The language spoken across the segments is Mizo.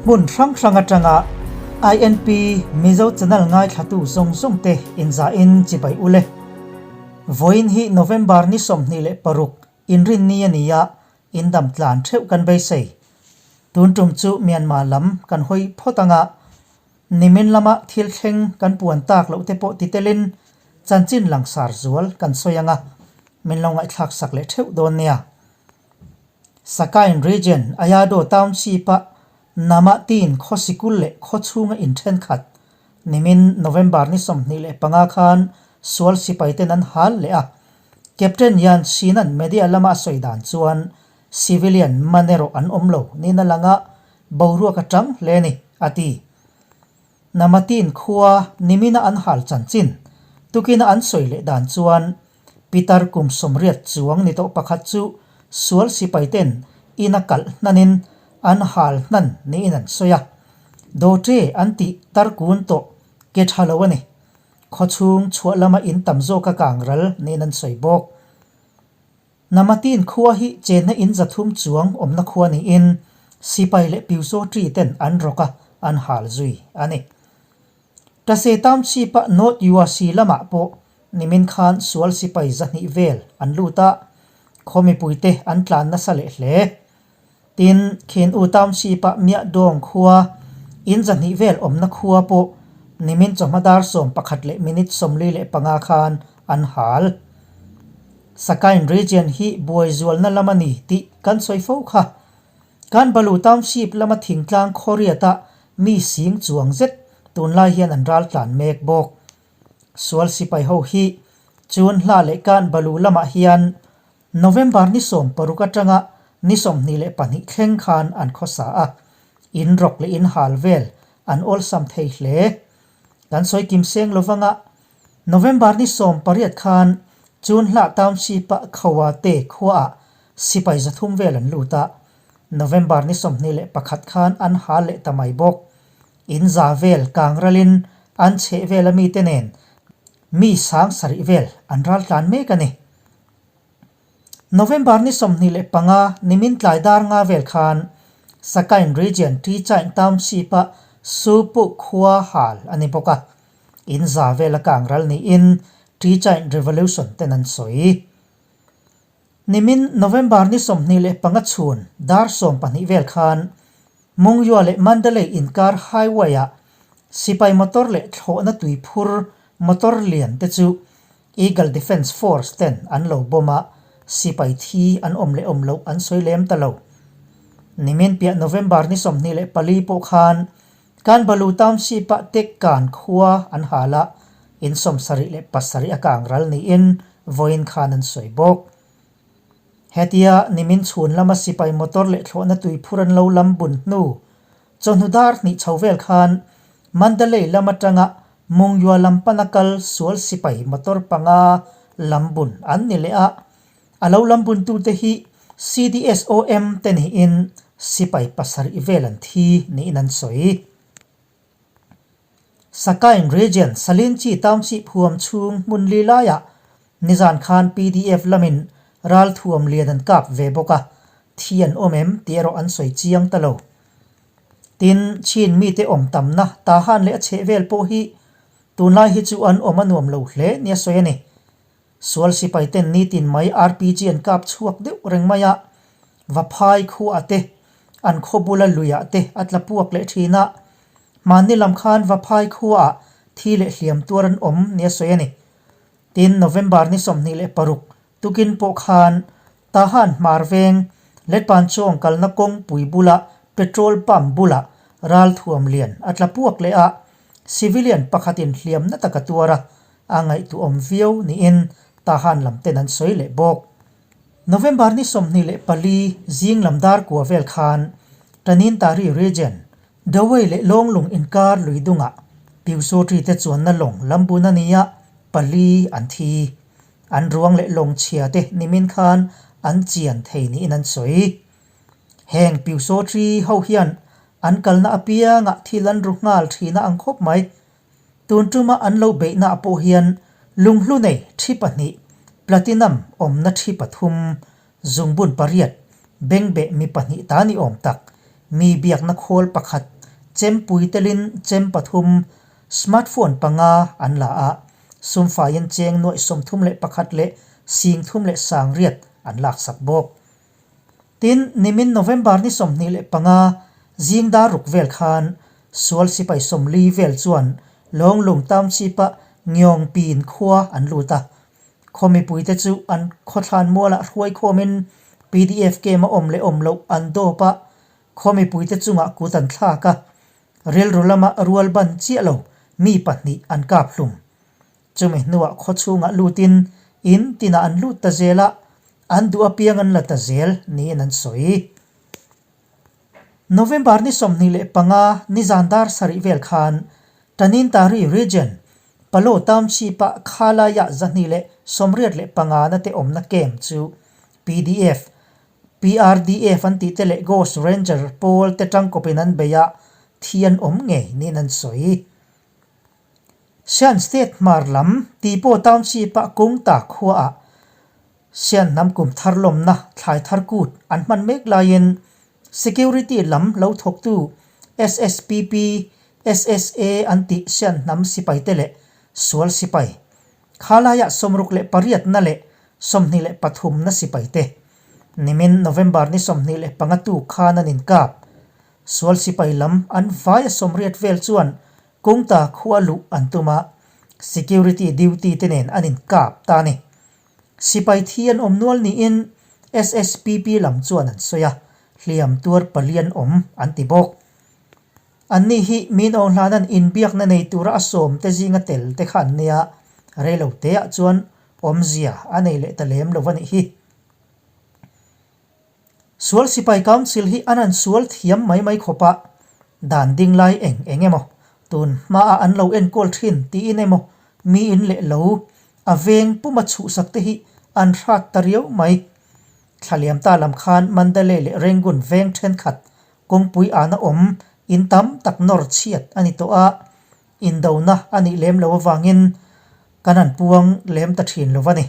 Hmun hrang hrang atanga INP Mizo channel ngaithlatu zawng zawng te inzahin chibai ule. Vawiin hi November ni 26 inrinni a ni a, indam tlan theuh kan beisei. Tun tum chu Myanmar lam kan hawi phawt anga nimin lama thil thleng kan puan tak loh te pawh ti telin chanchin langsar zual kan sawi anga min lo ngaihthlak sak leh theuh dawn nia. Sakain Region Ayado Township-a Namatin khaw sikul leh khaw chhunga inthenkhat nimin November ni 25 khan sual sipaiten an hal leh a. Captain Yan Sinan media lama a sawi dan chuan civilian man erawh an awm lo niin a lang a, boruak a tang hle a ni, a ti. Namatin khua nimina an hal chanchin tukina an sawi leh dan chuan Pitar kum 80 chuang ni tawh pakhat chu sual sipaiten ina kalh hnanin an hal hnan niin an sawi a. Dawṭe an tih tar kun tawh ke tha lo a ni. Khawchhung chhuah lama in tam zawk a kang ral niin an sawi bawk. Namatin khua hi chenna in 300 chuang awmna khua niin sipai leh Pyusawṭi ten an rawk a, an hal zui a ni. Tase Township-a North Yuasi lamah pawh nimin khan sual sipai 200 vel an lut a, khaw mipuite an tlan nasa leh hle. Tin, Khin U Township-a Miahdawng khua in 200 vel awmna khua pawh nimin chawhma dar 11 leh minute 45 khan an hal. Sakain Region hi buai zualna lam a ni tih kan sawi fo kha. Kan Balu Township lama thingtlang khawriata mi sing chuang zet tunlai hian an ral tlan mek bawk. Sual sipai ho hi chun hla leh kan Balu lamah hian November ni 16 atanga ni 22 thleng khan an khawsa a, in rawk leh in hal vel an awlsam thei hle. Kan sawi kim seng lovanga November ni 18 khan chun hla Township-a Khawa te khuaah sipai 300 vel an lut a, November ni 21 khan an hal leh ta mai bawk. In za vel kang ralin an chheh vel a mite nen mi 7000 vel an ral tlan mek a ni. November ni 25 nimin tlai dar nga vel khan Sakain Region Ṭichain Township-a Supu khua hal a ni bawk a, in za vel a kang ral niin Ṭichain Revolution ten an sawi. Nimin November ni 25 chhun dar 12 vel khan Mungyua leh Mandalay inkar highway-ah sipai motor leh thlawhna tui phur motor lian te chu Eagle Defence Force ten an lo bomb a, sipai thi an awm leh awm loh an sawi lem ta lo. Nimin piah November ni 24 pawh khan Kanbalu Township-ah Tekkan khua an hal a, in 77 a kang ral niin vawiin khan an sawi bawk. Hetia nimin chhun lama sipai motor leh thlawhna tui phur an lo lam bun hnu chawhnu dar hnih chho vel khan Mandalay lam atanga Mungyua lam pana kal sual sipai motor panga lam bun an ni leh a, a lo lam buntute hi CDSOM te niin sipai 7 vel an thi niin an sawi. Sakain Region Salinchi Township huam chhung hmun li laiah nizan khan PDF lamin ral thuam lian an kap ve bawk a, thi an awm em tih erawh an sawi chiang ta lo. Tin, Chin mite awm tamna Tahan leh a chheh vel pawh hi tunlai hi chu an awm a nuam lo hle nia sawi a ni. Sual sipai ten nitin mai RPG an kap chhuak deuh reng mai a, Vaphai khuaah te, an khaw bula luiah te a tla puak leh thin a. Hmanni lam khan Vaphai khuaah thi leh hliam tuar an awm nia sawi a ni. Tin, November ni 26 tukin pawh khan Tahan hmar veng Letpanchawng kalna kawngpui bula petrol pump bulah ral thuam lian a tla puak leh a, civilian pakhatin hliamna taka tuar a, a ngaihtuahawm viau niin Tahan lam ten an sawi leh bawk. November ni 24 zing lam dar kua vel khan Tanintari Region, Dawei leh Lawnglung inkar lui dungah Pyusawṭi te chuanna lawng lam bun a ni a, pali an thi. An ruang leh lawng chhia te nimin khan an chian thei niin an sawi. Heng Pyusawṭi ho hian an kalna apiangah thil an ru nghal thin a ang khawp mai. Tun tuma an lo beihna ah pawh hian lunghlu nei thi pahnih, platinum awmna thi pathum, zungbun pariat, bengbeh mi pahnih ta ni awm tak, mi biakna khawl pakhat. Chempui telin chem pathum, smartphone panga an la a, sumfaiin cheng nuaih 31 leh 38 an laksak bawk. Tin, nimin November ni 25 zing dar ruk vel khan sual sipai 40 vel chuan Lawnglung Township-a Ngyawngpin khua an lut a. Khaw mipuite chu an khawthlan mualah hruai khawmin pdf camp a awm leh awm loh an dawp a, khaw mipuite chungah kut an thlak a, rilru lama rual ban chiah lo mi pahnih an kap hlum. Chumi hnuah khaw chhungah lutin in tinah an lut ta zel a, an duh apiang an la ta zel niin an sawi. November ni 25 nizan dar sarih vel khan Tanintari Region, Palo Township-a Khalaya 285 na te awmna camp chu pdf, PRDF an tih te leh Ghost Ranger pawl te tangkawpin an bei a, thi an awm ngei niin an sawi. Shan State hmar lam Tipo Township-a Kungta khuaah Shan hnam kum thar lawmna thlai thar kut an hman mek laiin Security lam lo thawktu SSPP, SSA an tih Shan hnam sipaite leh sual sipai khalaiah 68 na leh 23 na sipaite nimin November ni 25 tuk khan an inkap. Sual sipai lam an vaia 80 vel chuan Kungta khua luh an tum a, security duty te nen an inkap ta a ni. Sipai thi an awm nual niin SSPP lam chuan an sawi a, hliam tuar pali an awm an ti bawk. Anni hi min aw hlanan inbiakna nei tura a sawm te zinga tel te kha an nia, reilo teah chuan awmzia a nei leh ta lem lo a nih hi. Sual Sipai Council hi an an sual thiam mai mai khawp a, dan ding lai eng eng emaw, tun hmaah an lo enkawl thin tiin emaw mi in leh lo a veng puma chhuhsak te hi an hrat ta riau mai. Thlaliam ta lam khan Mandalay leh Rangoon veng thenkhat kawngpui ana awm in tam tak nawr chhiat a ni tawh a, indona a nih lem lo avangin kan han puang lem ta thin lo a ni.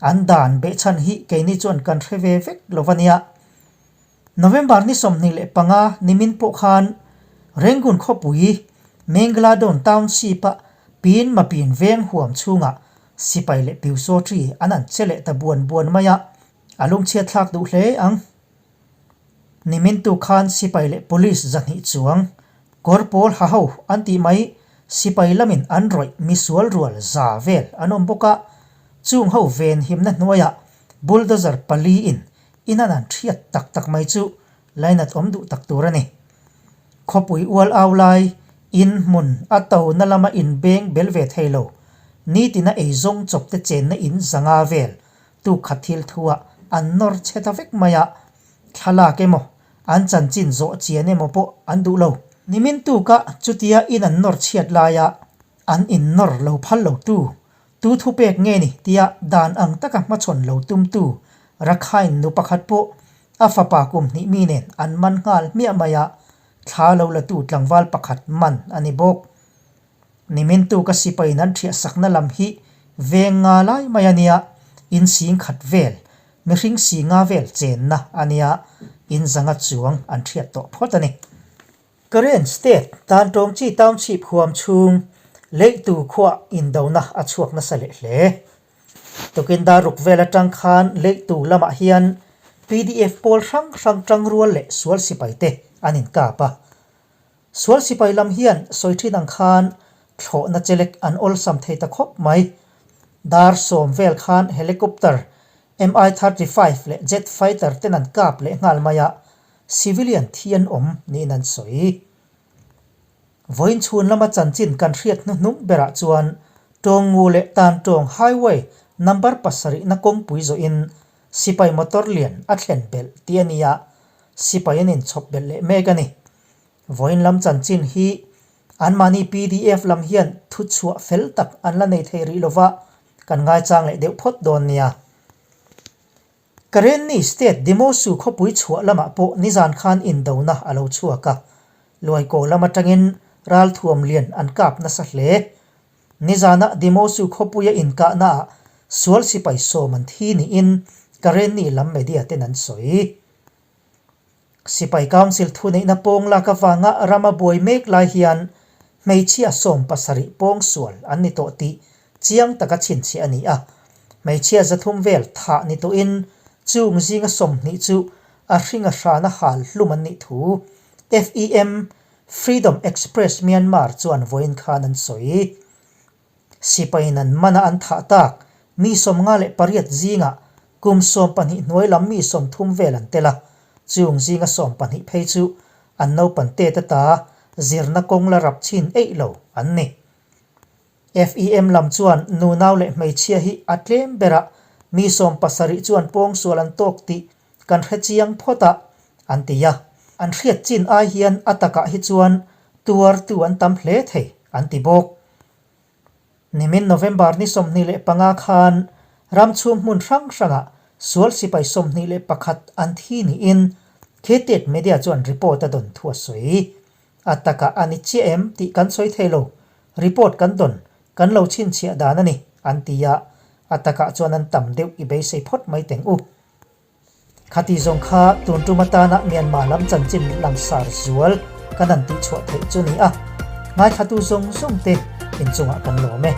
An dan behchhan hi keini chuan kan hre ve vek lo a nia. November ni 25 nimin pawh khan Rangoon khawpui Mengladon Township-a Pin Mapin veng huam chhungah sipai leh Pyusawṭi an an che leh ta buan buan mai a, a lungchhiat thlak duh hle ang. Nimin tu khan sipai leh police 200 chuang kawr pawl ha ho an tih mai sipai lamin an rawih misual rual za vel an awm bawk a, chung ho ven himna hnuaiah bulldozer pali in in an han thiat tak tak mai chu lainat awm duh tak tur a ni. Khawpui ual au lai in hmun a to na lama inbeng bel ve thei lo nitina eizawng chawp te chenna in 500 vel tuk khat thil thuah an nawr chhe ta vek mai a, thlalak emaw, an chanchin zawh chian emaw pawh an duh lo. Nimin tuka chutia in an nawr chhiat laia an innawr lo phal lo tu, tu thupek nge ni tia dan ang taka hmachhawn lo tumtu Rakhine nu pakhat pawh a fapa kum hnih mi nen an man nghal hmiah mai a, thla lo latu tlangval pakhat man a ni bawk. Nimin tuka sipaiin an thiah sakna lam hi veng nga lai mai a nia, in sing khat vel, mihring si nga vel chenna a nia, in zanga chuang an thiat tawh phawt a ni. Karen State tan tawng chi township huam chhung Leihtu khuah indona a chhuak nasa leh hle. Tukin dar ruk vel atang khan Leihtu lamah hian pdf pawl hrang hrang tangrual leh sual sipai te an inkap a. Sual sipai lam hian sawi thin ang khan thlawhna chelek an awlsam thei ta khawp mai. Dar 10 vel khan helicopter Mi-35 leh jet fighter ten an kap leh nghal mai a, civilian thi an awm niin an sawi. Vawiin chhun lama chanchin kan hriat hnuhnung berah chuan Tawngngu leh Tantawng Highway number pasarih na kawngpui zawhin sipai motor lian a thlen belh tih a ni a, sipai an inchhawp belh leh mek a ni. Vawiin lam chanchin hi anmahni pdf lam hian thuchhuah fel tak an la nei thei rih lova, kan ngaichang leh deuh phawt dawn nia. Karenni State Demosu khawpui chhuah lamah pawh nizan khan indona a lo chhuak a, Luaikaw lam atangin ralthuam lian an kap nasa hle. Nizana Demosu khawpuia inkahnaah sual sipai 10 an thi niin Karenni lam media ten an sawi. Sipai Council thuneihna pawng lak avanga rama buai mek lai hian hmeichhia 70 pawngsual an ni tawh tih chiang taka chhinchhiah a ni a. Hmeichhia 300 vel thah ni tawhin chung zinga 20 chu a hringa hrana hal hlum an nih thu FEM, Freedom Express Myanmar chuan vawiin khan an sawi. Sipaiin an mana an thah tak mi 58 zingah kum 12 hnuai lam mi 30 vel an tel a, chung zinga 12 phei chu an naupan tet ata zirna kawng la rap chhin eih lo an ni. FEM lam chuan nunau leh hmeichhia hi a tlem berah mi 70 chuan pawngsual an tawk tih kan hre chiang phawt a, an ti a. An hriat chin ai hian a takah hi chuan tuartu an tam hle thei, an ti bawk. Nimin November ni 25 khan ram chhung hmun hrang hrangah sual sipai 21 an thi niin Khetet Media chuan report a dawn thu a sawi. A takah a ni chiah em tih kan sawi thei lo, report kan dawn, kan lo chhinchhiah dan a ni, an ti a. A takah chuan an tam deuh i beisei phawt mai teng u. Khati zawng kha tun tum atana Myanmar lam chanchin langsar zual kan han tihchhuah theih chu ni a, ngaithlatu zawng zawng te inchungah kan lawm e.